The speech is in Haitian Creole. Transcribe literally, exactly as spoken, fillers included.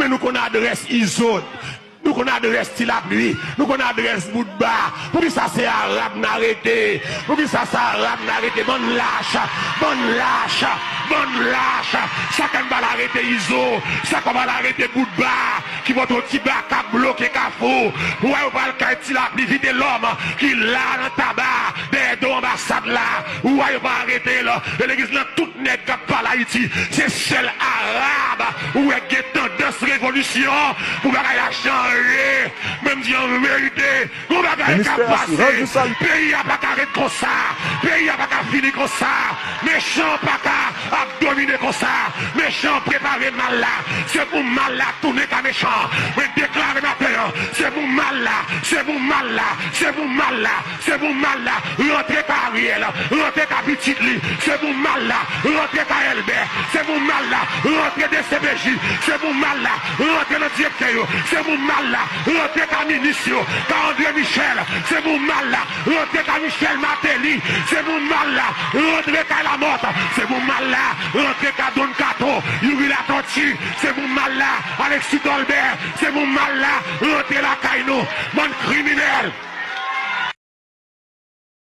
Nou konn adrès Izo. Nou konn adrès Ti Lapli. Nou konn adrès Boutba. Poukisa se Arab n arete? Poukisa se Arab n arete? Bann lach, bann lach, bann lach. Sa k ap al arete Izo? Sa k ap al arete Boutba? Ki pote yon ti baka k bloke Kafou. Ou wè yo pral kay Ti Lapli, Vitelòm ki la nan Taba, dèyè do anbasad la. Ou wè yo pa arete l. E legliz nan tout nèg k ap pale Ayiti, se sèl Arab ou wè k gen tandans revolisyon pou bagay la chanje. Men m di an verite, gon bagay k ap pase. Peyi a pa ka ret konsa. Peyi a pa ka fini konsa. Mechan pa ka ap domine konsa. Mechan prepare mal la. Se pou mal la tounen ka mechan. Mwen deklare maten an, se pou mal la, se pou mal la, se pou mal la. Se pou mal la rantre ka Ariel, rantre ka pitit li. Se pou mal la rantre ka Elbè. Se pou mal la rantre D C P J. Se pou mal la rantre nan direktè yo. Se pou mal la rantre ka minis yo, ka André Michel. Se pou mal la rantre ka Michel Martelly. Se pou mal la rantre ka Lamothe. Se pou mal la rantre ka Don Kato, Youri Latortue. Se pou mal la, Alexis Dolbert. Se pou mal la rantre lakay nou. Bann kriminèl.